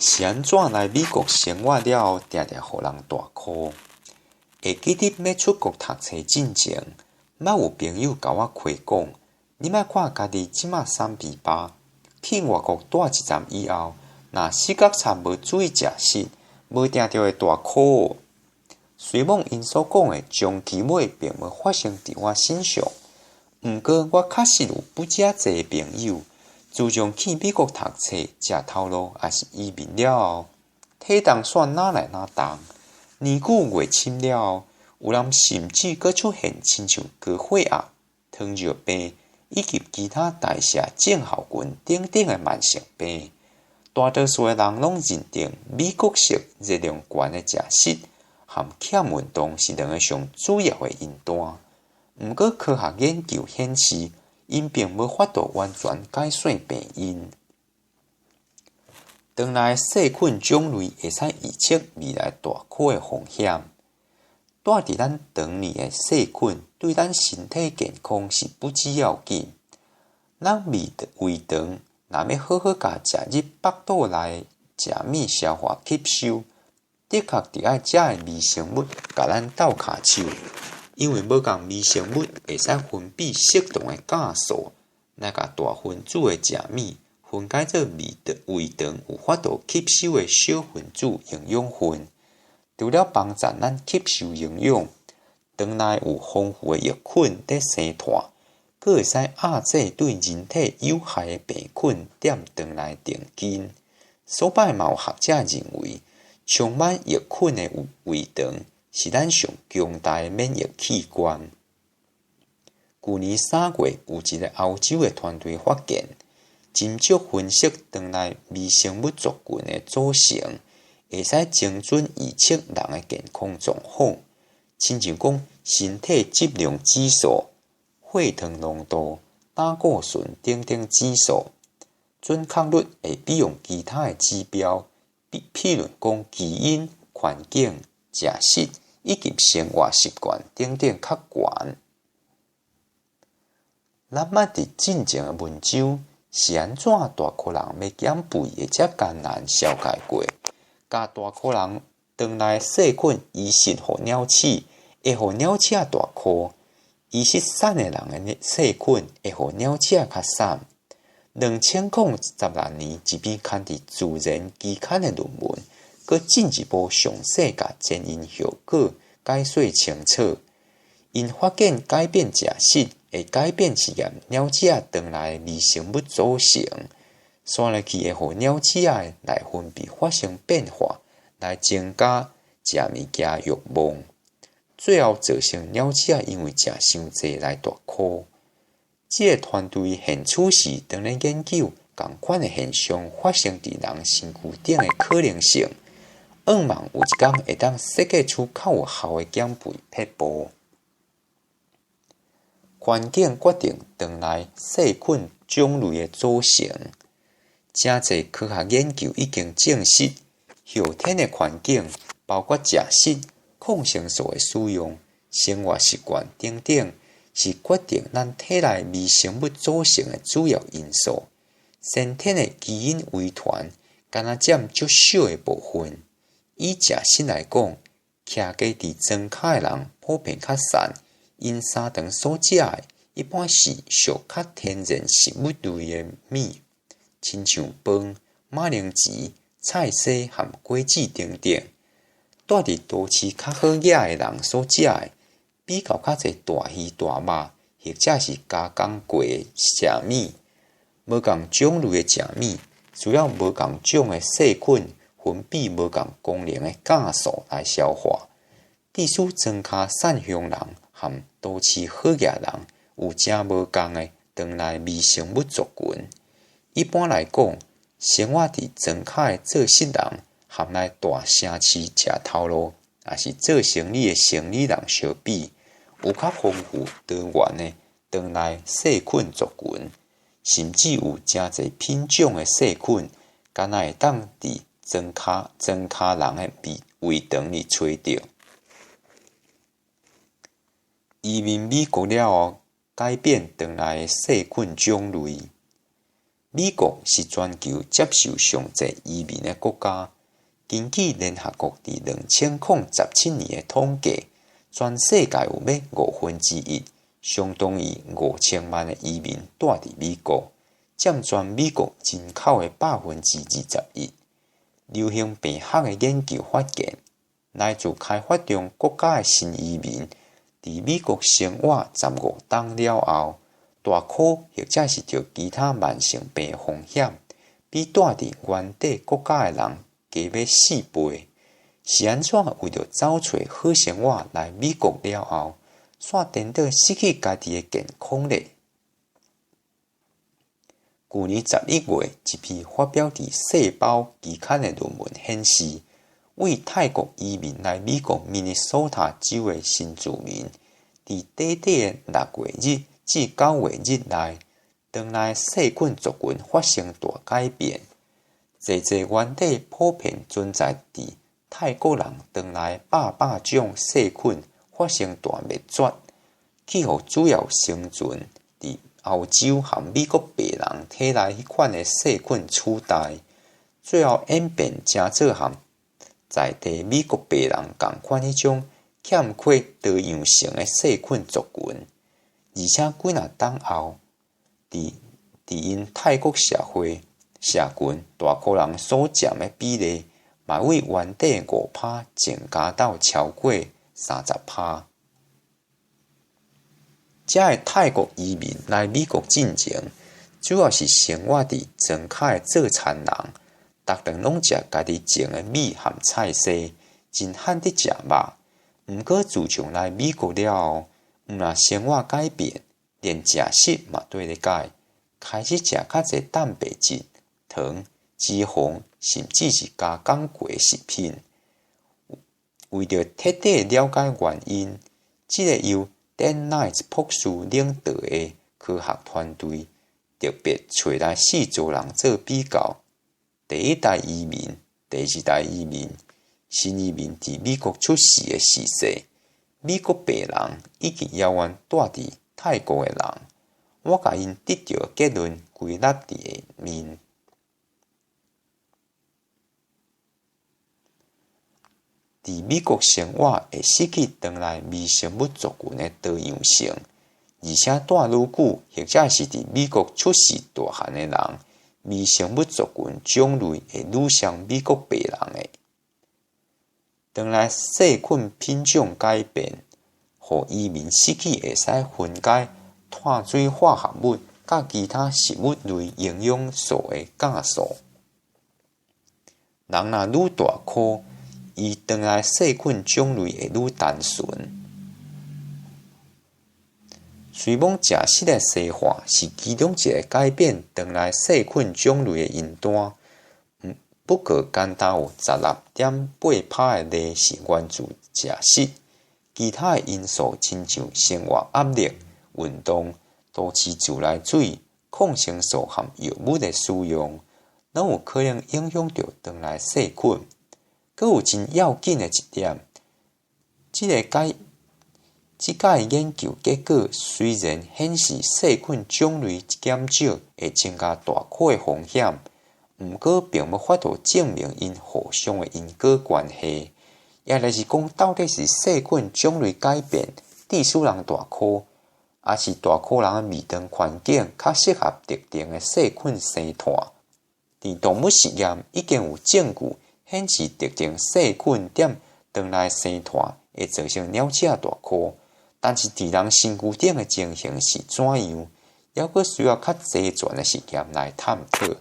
是按怎來美國生活了後，定定予人大箍？會記得欲出國讀冊進前，捌有朋友共我開講：你莫看家己這馬瘦肥巴，去外國蹛一陣以後，若死角插無注意食食，無定著會大箍。雖罔𪜶所講的終其尾並無發生佇我身上，毋過我確實有不遮濟朋友，自從去美國讀冊、食頭路抑是移民了後，體重煞愈來愈重。年久月深了後，有人甚至閣出現親像高血壓、糖尿病以及其他代謝症候群等等的慢性病。大多數的人攏認定美國式熱量懸的食食和欠運動是兩个上主要的因單。毋過科學研究顯示，𪜶並無法度完全解釋病因。腸內細菌種類會使預測未來大箍的風險。蹛佇咱腸內的細菌對咱身體健康是不只要緊。咱胃胃腸若欲好好共食入腹肚內的食物消化吸收，的確著愛遮的微生物共咱鬥跤手，因為無仝微生物會使分泌適當的酵素，來共大分子的食物分解做胃腸胃腸有法度吸收的小分子營養分。除了幫助咱吸收營養，腸內有豐富的益菌佇生湠，閣會使壓制對人體有害的病菌踮腸內定根。所擺嘛有學者認為，充滿益菌的胃腸是咱上強大的免疫器官。舊年3月，有一个歐洲的團隊發現，真少分析腸內微生物族群的組成，會使精準預測人的健康狀況，親像講身體質量指數、血糖濃度、膽固醇等等指數，準確率會比用其他的指標，譬如講基因、環境、食食以及生活習慣等等較懸。咱捌佇進前的文章是按怎大箍人欲減肥會遮艱難紹介過。共大箍人腸內細菌移植予鳥鼠，會予鳥鼠大箍；移植瘦的人的細菌，會予鳥鼠較瘦。2016年一篇刊佇《自然》期刊的論文，閣進一步詳細共前因後果解說清楚。𪜶發現改變食食會改變試驗鳥鼠腸內微生物組成。紲落去會予鳥鼠的內分泌發生變化，來增加食物件欲望，最後造成鳥鼠因為食傷濟來大箍。這个團隊現此時當咧研究仝款的現象發生佇人身軀頂的可能性，向望有一工會當設計出較有效的減肥撇步。環境決定腸內細菌種類的組成。誠濟科學研究已經證實，後天的環境，包括食食、抗生素的使用、生活習慣等等，是決定咱體內微生物組成的主要因素。先天的基因遺傳，敢若佔足少的部分。以食食來講，徛家佇莊跤的人普遍較瘦，𪜶三頓所食的，一般是屬較天然食物類的物。親像飯、馬鈴薯、菜薒和果子等等。蹛佇都市較好額的人所食的，比較較濟大魚大肉，或者是加工過的食物。無仝種類的食物，需要無仝種的細菌分泌無仝功能的酵素來消化。致使莊跤瘦鄉人和都市好額人有誠無仝的腸內微生物族群。一般來講，生活佇莊跤的做穡人，和來大城市食頭路，抑是做生理的生理人相比，有較豐富多元的腸內細菌族群，甚至有誠濟品種的細菌，敢若會當佇莊跤莊跤人的胃胃腸裡揣著。移民美國了後，改變腸內的細菌種類。美國是全球接受上濟移民的國家。根據聯合國佇2017年的統計，全世界有欲1/5，相當於5000萬的移民蹛佇美國，佔全美國人口的21%。流行病學的研究發現，來自開發中國家的新移民，佇美國生活15冬了後，大箍或者是著其他慢性病的風險，比蹛佇原底國家的人高欲4倍。是按怎為著走揣好生活來美國了後，煞顛倒失去家己的健康咧？舊年11月，一篇發表佇《細胞》期刊的論文顯示，為泰國移民來美國明尼蘇達州的新住民，佇短短的6月日至9月日內，腸內細菌族群發生大改變。濟濟原底普遍存在佇泰國人腸內百百種細菌發生大滅絕，去予主要生存佇歐洲和美國白人體內彼款的細菌取代，最後演變成做和在地美國白人仝款彼種欠缺多樣性的細菌族群。而且幾若冬後，佇𪜶泰國社會社群大箍人所佔的比例，嘛為原底5趴增加到超過30趴。遮的泰國移民來美國進前，主要是生活佇莊跤的做田人，逐頓攏食家己種的米和菜蔬，真罕得食肉。毋過自從來美國了後，毋但生活改變，連食習嘛綴咧改，開始食較濟蛋白質、糖、脂肪，甚至是加工過的食品。為著徹底了解原因，這个由 Dan Knights 博士領導的科學團隊特別揣來四組人做比較：第一代移民、第二代移民、新移民佇美國出世的時勢、美國白人以及猶原蹛佇泰國的人。我共𪜶得著的結論歸納佇下面。佇美國生活會失去腸內微生物族群的多樣性，而且蹛愈久，或者是佇美國出世大漢的人，微生物族群種類會愈像美國白人的。腸內細菌品種改變，予移民失去會使分解碳水化合物佮其他食物類營養素的酵素。人若愈大箍，伊腸內細菌種類會愈單純。雖罔食食的西化是其中一个改變腸內細菌種類的因單，不過干焦有16.8趴的例是源自食食，其他的因素親像生活壓力、運動、都市自來水、抗生素和藥物的使用，攏有可能影響著腸內細菌。閣有真要緊的一點，這个改這擺研究結果雖然顯示細菌種類減少會增加大箍的風險，毋過並無法度證明𪜶互相的因果關係。抑就是講，到底是細菌種類改變致使人大箍，抑是大箍人的胃腸環境較適合特定的細菌生態？佇動物實驗已經有證據顯示，特定細菌踮腸內生態會造成鳥鼠大箍，但是佇人身軀頂的情形是怎樣，猶閣需要較齊全的實驗來探討。